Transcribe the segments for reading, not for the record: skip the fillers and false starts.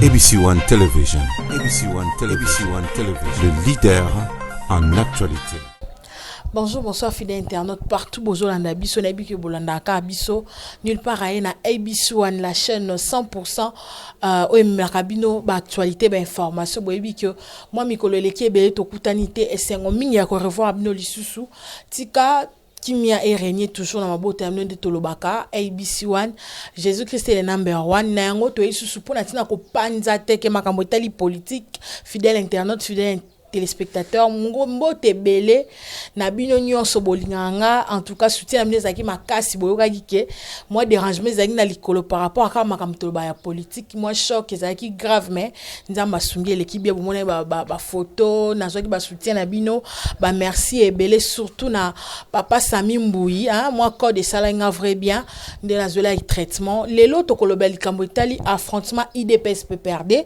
ABC One Television, ABC One Television, ABC One Television, le leader en actualité. Bonjour, bonsoir, fidèles internautes partout bozolanda biso, nayebi ke bolandaka biso nulle part aye na ABC One, la chaîne 100% oyo ememaka bino baactualité, bainformation. Boyebi ke mwa mikolo eleki ebele tokutani te, esengo mingi ya korevoir bino lisusu. Tika kimia erégner toujours na mabota ya bino. Nde tolobaka ABC One, Jésus Christ est le number one. Na yango toyei lisusu mpona ntina kopanza teke makambo etali politique. Fidèle internaute, fidèle téléspectateur, mbote ebele na bino nyonso bolingaka nga. En tout cas, soutien na bino ezalaki makasi. Boyokaki ke mwa dérangement ezalaki na likolo par rapport kaka makambo toloba ya politique, mwa choc ezalaki grave, mais Nzambe asungi, eleki bien. Bomonaki bafoto, nazwaki basoutien na bino, bamerci ebele, surtout na papa Sami Mbui. Mwa code esalaki nga vrai bien nde nazwelaki traitement. Lelo tokoloba likambo etali affrontement UDPS PPRD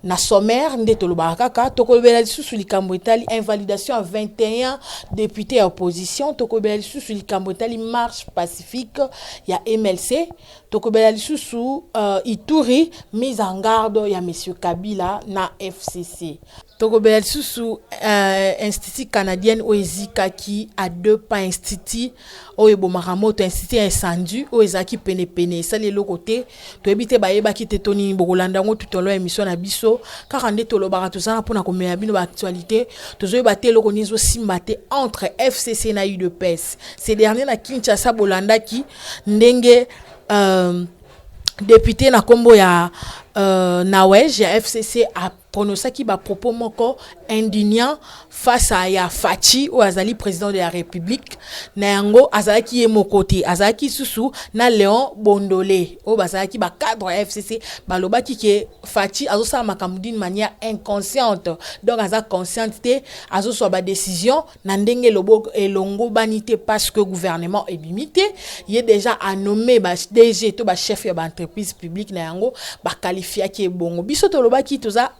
na sommaire. Nde tolobaka kaka, tokolobela lisusu likambo etali invalidation ya 21 député ya opposition, tokolobela lisusu likambo etali marche pacifique ya MLC, tokolobela lisusu Ituri, mise en garde ya monsieur Kabila na FCC, tokolobela lisusu institut canadienne oyo ezikaki à deux pas, institut oyo ebomaka moto, institut ya incendie oyo ezalaki penepene, esali eloko te. Toyebi te, bayebaki te to nini. Bokolanda yango tout au long ya émission na biso. Kaka nde tolobaka, tozala mpona komela bino baactualité. Tozoyeba te eloko nini ezosimba te entre FCC na UDPS. Ces dernier na Kinshasa, bolandaki ndenge député na nkombo ya Nawej ya FCC aprononçaki bapropos moko indignant face à ya Fatshi oyo azali président de la République. Na yango azalaki ye moko te, azalaki susu na Léon Bondole oyo bazalaki bacadre ya FCC. Balobaki ke Fatshi azosala makambo d'une manière inconsciente, donc aza consciente te, azozwa badécision na ndenge elongobani te, parce que gouvernement ebimi te, ye déjà anommé ba DG to bachef ya baentreprise publique. Na yango baqualifiaki ebongo. Biso tolobaki toza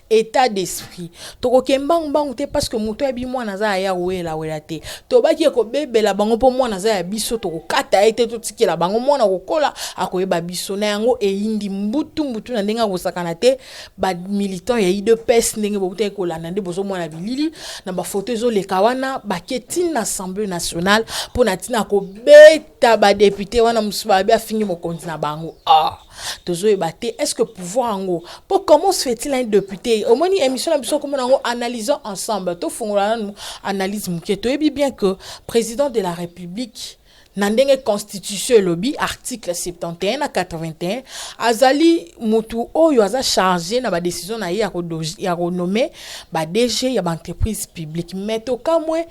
état d'esprit, tokoke mbangu mbangu te, parce que moto ayebi mwana aza aya kowelawela te. Tobaki ekobebela bango mpo mwana aza ya biso, tokokata ye te, totikela bango mwana kokola, akoyeba biso. Na yango eyindi mbutu mbutu na ndenge akosakana te. Bamilitant ya UDPS, ndenge bokutaki kolanda, nde bozomona bilili na bafoto ezoleka wana, bake ntina Assemblée nationale mpo na ntina kobeta badéputé wana mosusu babi afingi mokonzi na bango. Ah, tozoyeba te, est ce que pouvoir yango, mpo comment se fait-il un député? Omoni émission na biso komona yango, analysons ensemble. Tofongola nanu analyse moke. Toyebi bien que président de la République, na ndenge constitution elobi, article 71 na 81, azali mutu oyo aza chargé na badécision na ye ya konommer baDG ya baentreprise publique. Mais tokamwe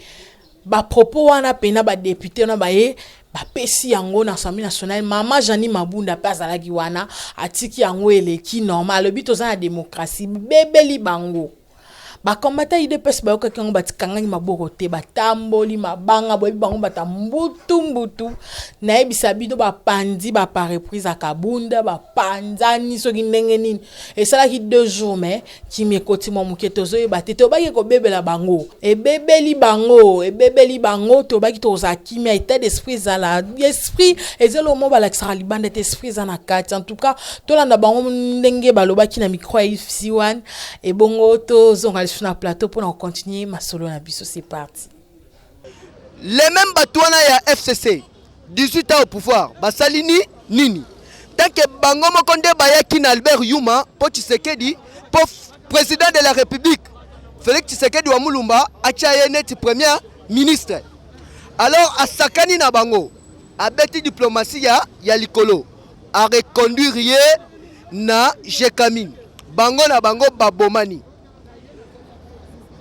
bapropos wana mpena badéputé wana baye bapesi yango na Assemblée nationale. Mama Jani Mabunda mpe azalaki wana, atiki yango eleki normal, alobi toza na démocratie. Bebeli bango bakombata UDPS bayokaki yango, batikangaki maboko te, batamboli mabanga. Boyebi bango bata mbutu mbutu, nayebisa bino, bapandi bapare-brise ya Kabunda, bapanzani soki ndenge nini. Esalaki 2 jours, mais kimi ekoti mwa moke. Tozoyeba te, tobaki kobebela bango, ebebeli bango, ebebeli bango. Tobaki tozala kimia, état d'esprit ezala, esprit eza eloko mo balakisaka libanda te, esprit eza na kati. En tout cas, tolanda bango ndenge balobaki na micro ya FC1. Ebongo tozonga lisusu na plateau mpona kocontinue masolo na biso. C'est parti. Les mêmes bato wana ya FCC, 18 ans au pouvoir, basali ni nini? Tant que bango moko nde bayaki na Albert Yuma mpo Tshisekedi, mpo président de la République Félix Tshisekedi wa Mulumba atia ye neti premier ministre. Alors asakani na bango, abeti diplomatie ya likolo, areconduire ye na Gécamines. Bango na bango babomani.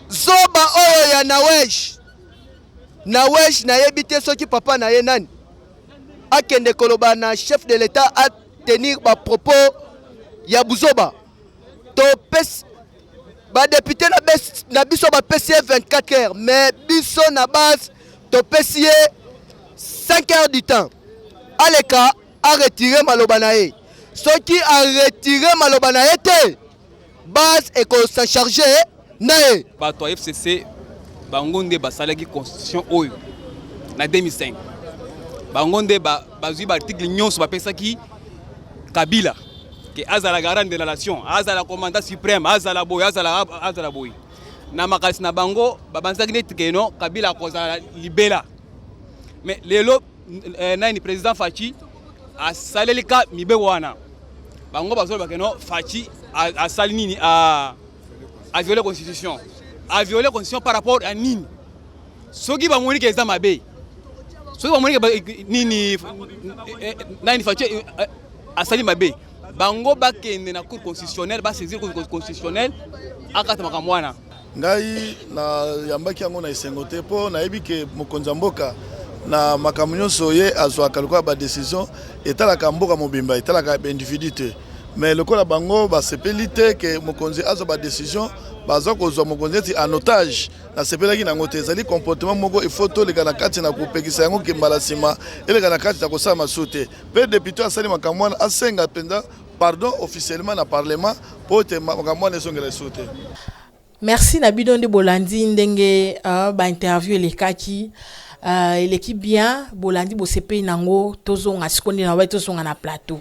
Zoba oyo ya Nawej, Nawej, nayebi te soki papa na ye nani, akende koloba na chef de l'État, atenir bapropos ya buzoba. Topesi badéputé na biso, bapesi ye 24 heures, mais biso na base topesi ye 5 heures du temps, aleka aretire maloba na ye. Soki aretire maloba na ye te, base ekos'en charge na ye. Bato ya FCC, bango nde basalaki constitution oyo na 2005. Bango nde bazwi baarticle nyonso bapesaki Kabila. Ke azala garant de la nation, azala commandant suprême, azala boye, azala boye. Na makanisi na bango, babanzaki neti ke non, Kabila akozala libela. Mais lelo nani, président Fatshi asaleli ka mibeko wana, bango bazoloba ke non, Fatshi asali nini? A violé constitution. A violé constitution par rapport à nini? Soki bamoni ke eza mabe, soki bamoni ke nini, nani, Fatshi asali mabe, bango bakende na Cour constitutionnelle, basaisir Cour constitutionnelle, akata makambo wana. Ngai nayambaki yango na esengo te, mpo nayebi ke mokonzi ya mboka, na makambo nyonso ye azwaka lokola badécision, etalaka mboka mobimba, etalaka baindividu te. Mais lokola bango basepeli te ke mokonzi azwa badécision, baza kozwa mokonzi neti en otage. Nasepelaki nango te. Ezali comportement moko, il faut toleka na kati na kopekisa yango, ke mbala nsima eleka na kati na kosala masusu te. Mpe député asali makambo wana, asenga mpenza pardon officiellement na parlement, mpo ete makambo wana ezongela lisusu te. Merci na bino nde bolandi ndenge bainterview elekaki, eleki bien. Bolandi, bosepeli nango. Tozonga sikoyo nde na bai, tozonga na plateau,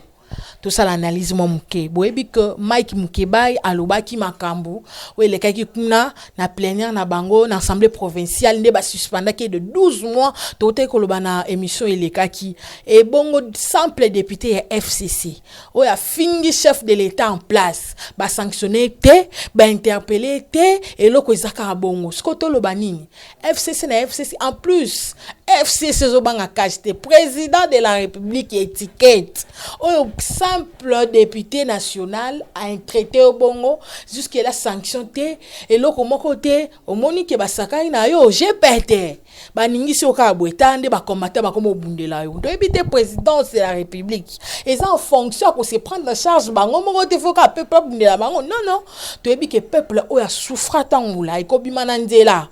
tosala analyse mwa moke. Boyebi ke Mike Mukebai alobaki makambo oyo elekaki kuna na plénière na bango na assemblée provinciale, nde basuspendaki de 12 mois. Tokotaki koloba na émission elekaki. Ebongo simple député ya FCC oyo afingi chef de l'État en place, basanctionne te, bainterpelle te, eloko eza kaka bongo. Sikoyo toloba nini? FCC na FCC, en plus FCC ezobanga cash te. Président de la République, étiquette oyo simple député national atraité yo bongo, jusque là sanction te, eloko moko te. Omoni ke basakani na yo, gpt baningisi yo kaka boye. Tala nde bacombattant bakoma obundela yo. Toyebi te, présidence de la République eza en fonction ya kose prendre en charge bango moko te, faut kaka peuple abundela bango. Non, non, toyebi ke peuple oyo asouffra ntango molai, kobima na nzela,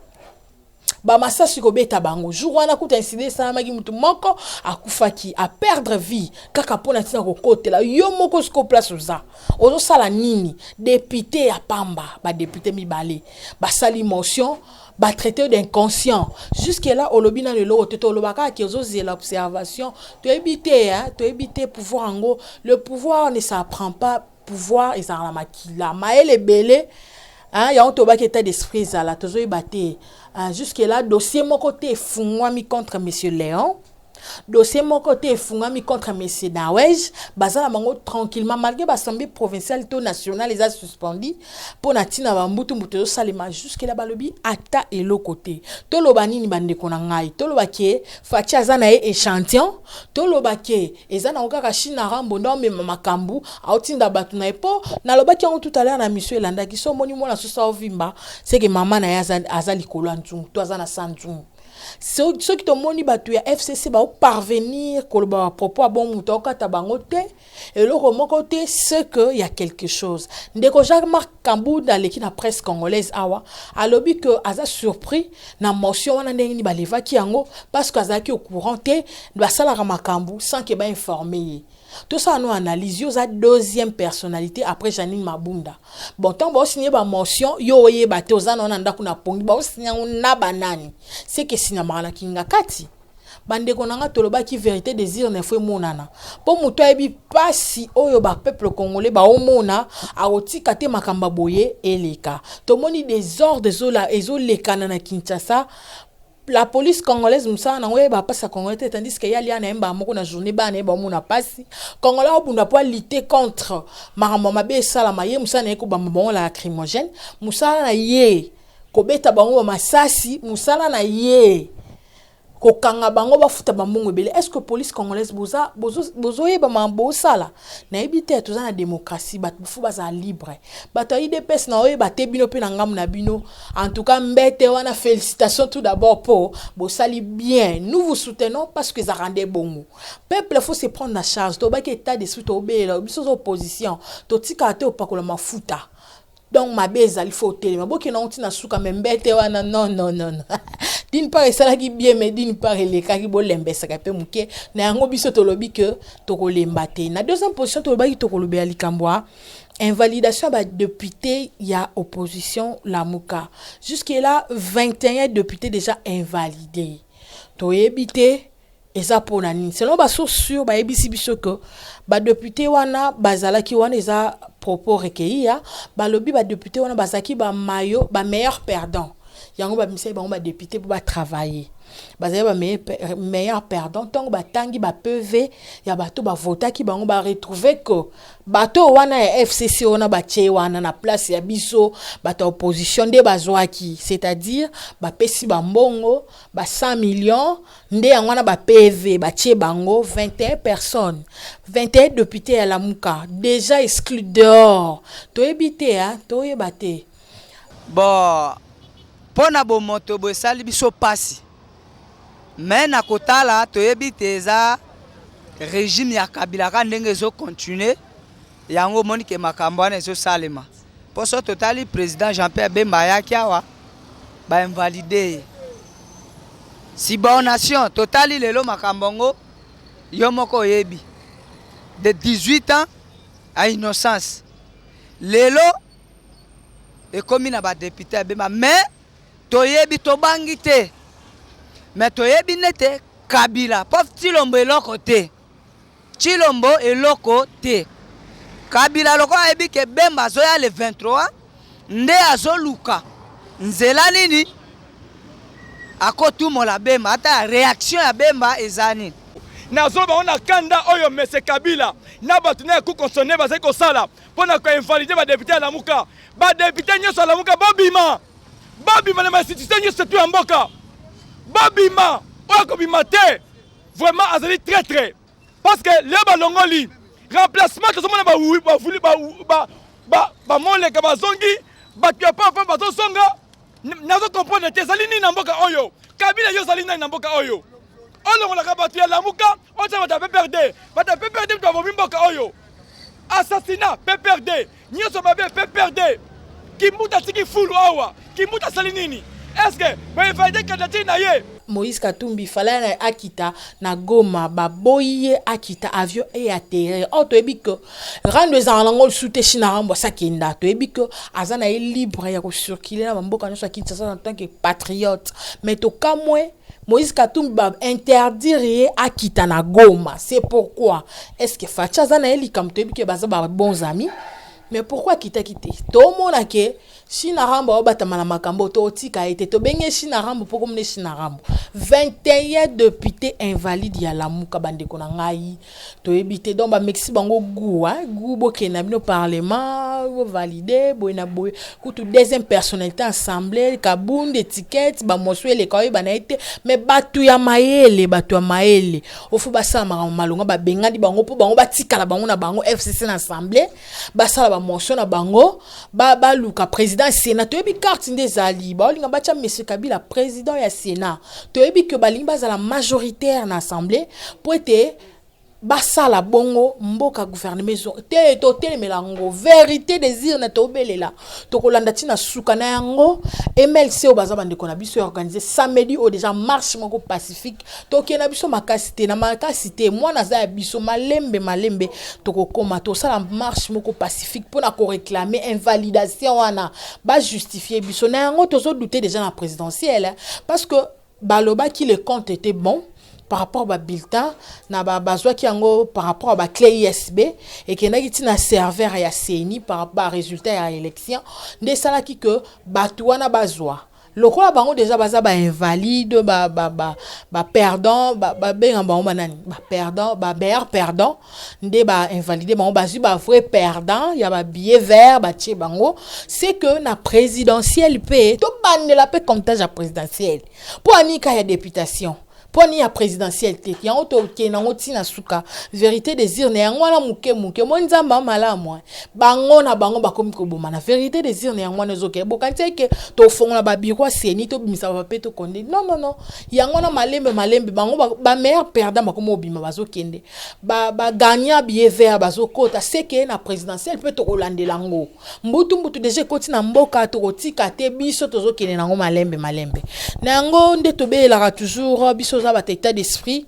bamasasi kobeta bango. Jour wana kuta incident esalamaki, mutu moko akufaki, aperdre vie kaka mpona ntina kokotela yo moko. Siko place oza, ozosala nini? Député ya pamba, badéputé mibale basali motion, batraité d'inconscient. Jusque là olobi nano eloko te. Toloba kaka ke ozozela observation. Toyebi te, toyebi te. Pouvoir yango, le pouvoir ne s'apprend pas. Pouvoir ezalaka na makila, mayele ebele yango tobaki état d'esprit ezala. Tozoyeba te. Jusque là dossier moko te efungwami contre monsieur Léon, dossier moko te efungwami contre monsieur Nawej. Baza na bango tranquillement, malgré baassemblée provinciale to nationale eza suspendi mpo na ntina bambutu mbutu ezosalema. Jusque là balobi ata eloko te. Toloba nini, bandeko na ngai? Toloba ke Fatshi aza na ye échantillon? Toloba ke eza nango kaka Chine Rambo nde aomema makambo, aotinda bato na ye? Mpo nalobaki yango tout à l'heure na mission elandaki, so omoni mwana soso aovimba, seke mama na ye aza likolo ya nzungu to aza na sa nzungu. Soki tomoni bato ya FCC baoparvenir koloba bapropos ya bon, moto aokata bango te, eloko moko te, ce que y a quelque chose. Ndeko Jacques-Marc Kabund aleki na presse congolaise awa, alobi ke aza surpris na motion wana, ndenge nini balevaki yango, parce que azalaki au courant te. Basalaka makambo sans ke bainforme ye. Tosala no analyse. Yo oza deuxième personnalité après Janine Mabunda. Bon, ntango baosigne bamotion, yo oyeba te, oza na na ndako na pongi, baosigne yango na banani? Seke esinyamaka na kinga kati. Bandeko na nga, tolobaki vérité des urnes faut emonana, mpo moto ayebi mpasi oyo bapeuple congolais baomona, akotika te makambo ya boye eleka. Tomoni désordre ezolekana na Kinshasa. La police congolaise, mosala nango oyeba mpasi ya congolais te, tandis ke ye alia na ye mbala moko na journée, bana na ye baomona mpasi. Congolais aobunda mpo alite contre makambo ya mabe esalama, ye mosala na ye kobamba bango la lacrymogène, mosala na ye kobeta bango bamasasi, mosala na ye kokanga bango, bafuta bambongo ebele. Est ce que police congolaise bozoyeba makambo bosala? Nayebi te. Toza na démocratie, bato faut bazala libre. Bato ya UDPS, na oyeba te, bino mpe na ngambu na bino. En tout cas mbete wana, félicitation tout d'abord mpo bosali bien. Nous vous soutenons, parce que ezalaka nde bongo. Peuple faut se prendre na charge. Tobaki état d'esprit, tobelela biso oza opposition, totikala te opakola mafuta. Donc mabe ezali, faut otelema, bokenda ngo ntina suka. Me mbete wana, non, non, non, non. D'une part esalaki bien, mais d'une part elekaki, bolembesaka mpe moke na yango. Biso tolobi ke tokolemba te. Na deuxième position, tolobaki tokolobela likambo ya invalidation ya badéputé ya opposition Lamuka. Jusque là 21 députés déjà invalidés. Toyebi te. Eza mpona nini? Selon basource sûre, bayebisi biso ke badéputé wana bazalaki wana, eza propos recueilli ya balobi, badéputé wana bazalaki bamayo bameilleur perdant. Yango babimisaki bango badéputé mpo batravailler. Bazali bameilleur perdant. Ntango batangi baPV ya bato bavotaki bango, baretrouve ke bato wana ya FCC wana batie wana na place ya biso bato ya opposition nde bazwaki, c'est-à-dire bapesi bambongo ba 100 millions. Nde yango wana baPV batie bango 21 personnes, 21 député ya Lamuka déjà exclu dehors. Toyebi te, toyeba te. Bon, mpo na bomoto bo esali biso mpasi, me na kotala toyebi te, eza régime ya Kabila kaka ndenge ezocontinue. Yango omoni ke makambo wana ezosalema mpo so totali président Jean Pierre Bemba ayaki awa, bainvalide ye, subornation. Totali lelo makambo yango, yo moko oyebi, de 18 ans à innocence, lelo ekomi na badéputé ya Bemba. Mais toyebi, tobangi te, me toyebi nete Kabila mpo Tshilombo eloko te, Tshilombo eloko te. Kabila lokola ayebi ke Bemba azoya le 23, nde azoluka nzela nini akotumola Bemba. Ata réaction ya Bemba eza nini? Nazoloba bango na kanda oyo mese Kabila na bato na ya Cour constitutionnelle bazali kosala mpo na koinvalide badéputé ya Lamuka. Badéputé nyonso ya Lamuka, bobima, babima na bainstitution nyonso tu ya mboka, babima. Oyo akobima te, vraiment azali traître, parce que lelo balongoli remplacement, tozomona bamoleka bazongi, bato ya papa bazozonga. Nazo comprendre te, ezali nini na mboka oyo? Kabila, yo ozali nani na mboka oyo? Olongolaka bato ya Lamuka, otia bato ya PPRD. Bato ya PPRD moto babomi mboka oyo, assassinat PPRD, nyonso mabe PPRD. Kimbuta atiki fulu awa. Kimbuta asali nini? Est ce que bainvalide candidature na ye? Moïse Katumbi fallait na akita na Goma, baboyi ye akita avion e atterrir. Or toyebi ke rando ezala nango lisusu te. China Rambo asakenda, toyebi ke aza na ye libre ya kocircule na bamboka nyonso ya Kinshasa en tant que patriote, mais tokamwe, Moïse Katumbi bainterdire ye akita na Goma. C'est pourquoi? Est ce que Fatshi aza na ye likambo? Toyebi ke baza ba bons amis, mais pourquoi akitaki te? Tomona ke China Rambo aobatama na makambo, totika ye te. Tobenge China Rambo mpo komona China Rambo. 21 député invalide ya Lamuka, bandeko na ngai, toyebi te. Donc bamekisi bango gu gu, bokende na bino parlement, bovalide boye na boye. Kutu deuxième personnalité assemblée, Kabund, étiquette bamosu eleka, oyeba na ye te. Mais bato ya mayele, bato ya mayele ofo basala makambo malonga, babengani bango mpo bango batikala bango na bango FCC na assemblée, basala bamotion na bango, baluka président Sénat. Toyebi carte nde ezali, baolinga batya monsieur Kabila président ya Sénat. Toyebi ke balingi bazala majoritaire na assemblée mpo ete basala bongo mboka gouvernement ezo te. Totelemela yango, vérité des urnes tobelela, tokolanda ntina suka na yango. MLC oyo baza bandeko na biso, organise samedi oyo déjà marche moko pacifique. Tokende na biso makasi te, na makasi te, mwana aza ya biso, malembe malembe tokokóma. Tosala marche moko pacifique mpona koréclame invalidation wana, bajustifie biso na yango. Tozodute déjà na présidentielle, parce que balobaki le compte était bon par rapport babulletin na bazwaki yango, par rapport à baclé USB ekendaki ntina serveur ya CENI, par rapport à résultat ya élection. Nde esalaki ke bato wana bazwa lokola bango déjà baza bainvalide, baperdant, babenga bango banani, baperdant, bameilleur perdant. Nde bainvalide bango, bazwi bavrai perdant ya babillet vert, batie bango. C'est que na présidentielle mpe tobandela mpe comptage ya présidentielle mpo anika ya députation, mpo ani ya présidentielle te. Yango tokende yango ntina suka, vérité des urnes yango wana moke moke. Mo Nzambe amalamu, bango na bango bakomi koboma na vérité des urnes. Yango wana ezokende, bokanisi eke tofongola babureau ya CENI, tobimisa bapapier, tokonde. Non, non, non, yango wana malembe malembe, bango bameilleur perdant bakomi obima, bazokende, bagagnant billet vert bazokota. Seke na présidentielle mpe tokolandela yango mbutu mbutu. Déjà ekoti na mboka, tokotika te. Biso tozokende nango malembe malembe. Na yango nde tobeyelaka toujours, biso oza bato état d'esprit.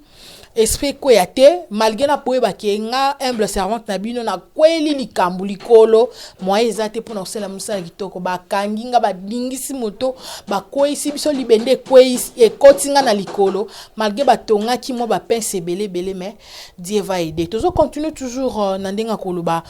Esprit ekweya te malgre na koyeba ke nga humble servante na bino nakweli likambo likolo moyen eza te mpona kosala mosala kitoko. Bakangi nga, badingisi moto, bakweyisi biso libende, ekweyisi ekoti nga na likolo malgre batongaki mwa bapense ebele ebele, mais Dieu va aider. Tozo continuer toujours na ndenge ya koloba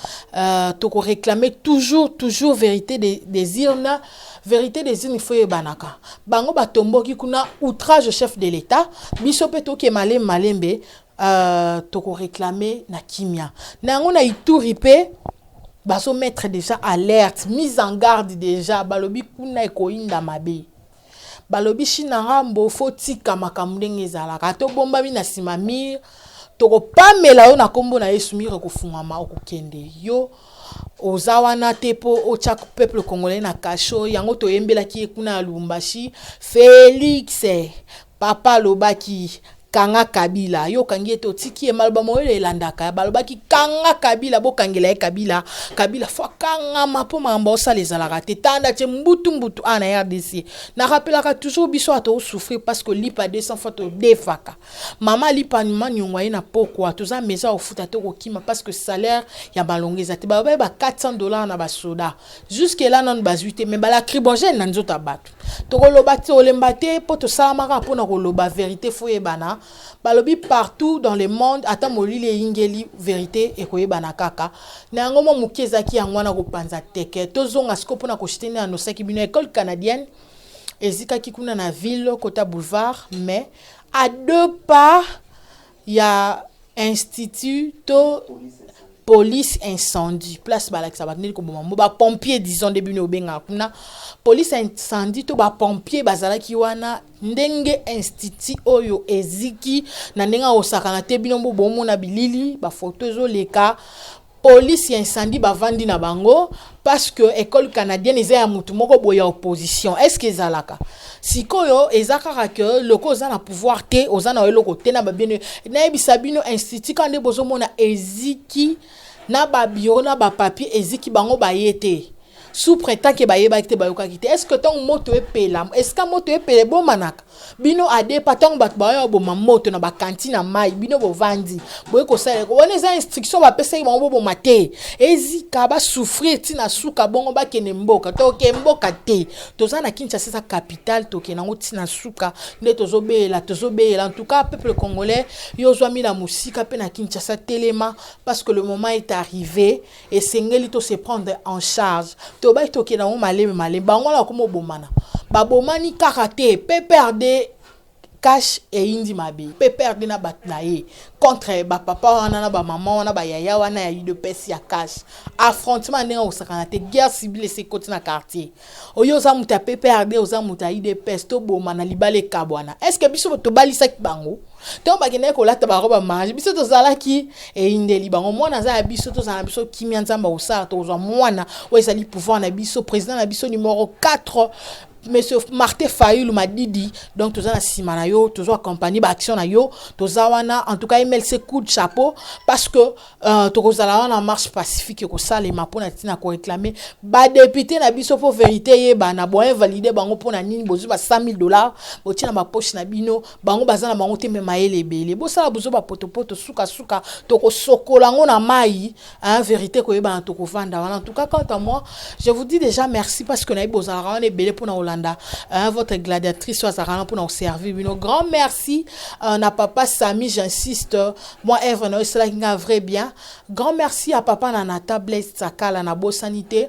tokoréclamer toujours toujours vérité des urnes. Vérité des urnes, il faut eyebanaka. Bango batomboki kuna, outrage au chef de l'État. Biso mpe toke malembe malembe, tokoréclamer na kimia na yango. Na Ituri mpe bazomettre déjà alerte, mise en garde déjà. Balobi kuna ekoyinda mabe. Balobi China Rambo, faut tika makambo ndenge ezalaka. Tobombami na nsima mur, tokopamela yo na nkombo na Yesu. Mur ekofungwama, okokende. Yo oza wana te mpo otya peuple congolais na kasho. Yango toyembelaki ye kuna ya Lubumbashi. Félix papa alobaki: "Kanga Kabila." Yo okangi ye te, otiki ye. Maloba moyelo elandaka. Balobaki: "Kanga Kabila, bokangela ye Kabila." Kabila faut akangama mpo makambo osala ezalaka te. Tanda tie mbutu mbutu a na RDC. Narapelaka toujours, biso ato osouffrir parce que lipa 200 fois todefaka. Mama lipa maniongo aye na pokwa, toza meza ofuta te, kokima parce que salaire ya malongo eza te. Baloba ba 400 $ na basoda, jusque là nanu bazwi te, mais balacrymogène na nzoto ya bato. Tokoloba te, olemba te, mpo tosalamaka mpona koloba vérité. Faut oyebana. Balobi partout dans le monde, ata molili eyingeli, vérité ekoyebana kaka. Na yango mwa moke ezalaki yango wana kopanza teke. Tozonga sikoyo mpona koshite nde anosaki bino école canadienne ezikaki kuna na ville kota boulevard, mais à deux pas ya institut to police incendie, place balakisa bato ndeni koboma mo bapompier, disons nde bino obengaka kuna police incendie to bapompier, bazalaki wana. Ndenge institut oyo eziki na ndenge akosakana te, bino mbo bomona bilili, bafoto ezoleka. Police ya incendie bavandi na bango parce que école canadienne eza ya motu moko boye ya opposition. Est ce que ezalaka sikoyo? Eza kaka ke loko oza na pouvoir te, oza na eloko te na babino. Nayebisa bino, institut kaka nde bozomona eziki na babureau na bapapier eziki, bango baye te sous prétend ke bayebaki te, bayokaki te. Est ce que ntango moto epela, esika moto epela ebomanaka bino adepa? Ntango bato baoya boma moto na bakantine ya mai, bino bovandi boye kosalela wana. Eza instruction bapesaki bango, boboma te, ezika, basouffrir ntina suka, bongo bakende mboka. Toke mboka te, toza na Kinshasa, eza capitale, tokende yango ntina suka. Nde tozobeyela, tozobeyela. En tout cas, peuple congolais, yo ozwami na mosika mpe na Kinshasa, telema, parce que le moment est arrivé. Esengeli to se prendre en charge. Tobaki tokende yango malembe malembe. Bango wana bakoma obomana, babomani kaka te. PPRD cash eyindi mabe. PPRD na bato na ye contre bapapa wana na bamama wana, bayaya wana ya UDPS ya cash, affrontement ndenge akosakana te. Guerre civile esi ekoti na quartier oyo. Oza moto ya PPRD, oza moto ya UDPS, toboma na libala ekabwana. Est ce que biso tobalisaki bango? Ntango bakendaki kolata barobe ya mariage, biso tozalaki? Eyindeli bango. Mwana aza ya biso, tozala na biso kimia. Nzambe akosala, tokozwa mwana oyo ezali pouvoir na biso, président na biso numéro 4, monsieur Martin Fayulu Madidi. Donc toza na nsima na yo, tozo accompagner baaction na yo, toza wana. En tout cas, MLC, coup de chapeau, parce que tokozala wana, marche pacifique ekosalema mpona ntina koréclamer badéputé na biso, mpo vérité eyebana. Boinvalide bango mpona nini? Bozwi ba 100 000 $ botie na bapoche na bino. Bango baza na bango te, me mayele ebele. Bosala bozo bapotopoto, sukasuka tokosokola yango na mai, hein, vérité koyebana, tokovanda wana. En tout cas, quant à moi, je vous dis déjà merci, parce que nayebi bozalaka wana ebele mpona kolanda, hein, votre gladiatrice oyo azalaka wana mpona koservir bino. Grand merci na papa Sami, j'insiste, moi œuvre na oyo esalaki nga vrai bien. Grand merci à papa na Nata Blaise Tsakala, nabosani te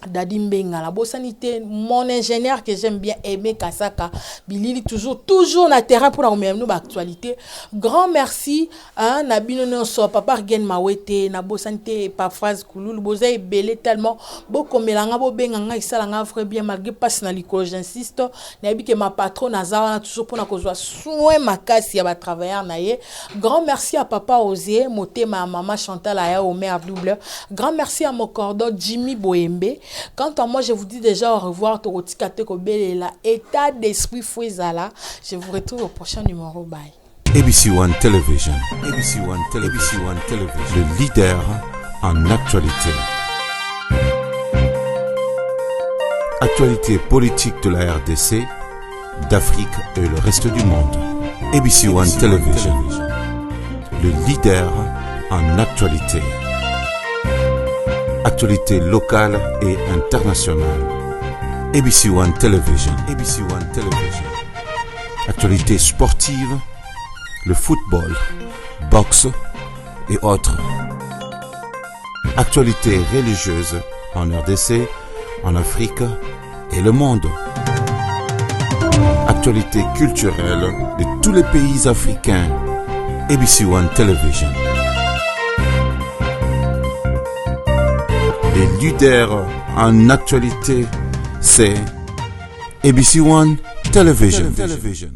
Dadi Mbenga, nabosani te mon ingénieur que j'aime bien, Aimé Kasaka Bilili, toujours toujours na terrain mpona komema bino baactualité. Grand merci, hein, na bino nyonso. Papa Argen Mawete, nabosani te Epaphrase Kululu. Boza ebele tellement, bokomela nga, bobenga nga, esala nga vrai bien malgré mpasi na likolo. J'insiste, nayebi ke ma patron naza wana toujours mpona kozwa soin makasi ya batravailleur na ye. Grand merci à papa Osier Motema ya mama Chantal aya Omer double. Grand merci à mon cordon Jimmy Boyembe. Quant à moi, je vous dis déjà au revoir. Tokotika te kobelela état d'esprit, faut ezala. Je vous retrouve au prochain numéro. Bye. ABC One Television, ABC One Television, ABC One Television, le leader en actualité. Actualité politique de la RDC, d'Afrique et le reste du monde. ABC One Television, le leader en actualité. Actualité locale et internationale. ABC One Television, ABC One Television. Actualité sportive, le football, boxe et autres. Actualité religieuse en RDC, en Afrique et le monde. Actualité culturelle de tous les pays africains. ABC One Television. Les leaders en actualité, c'est ABC One Television. Television.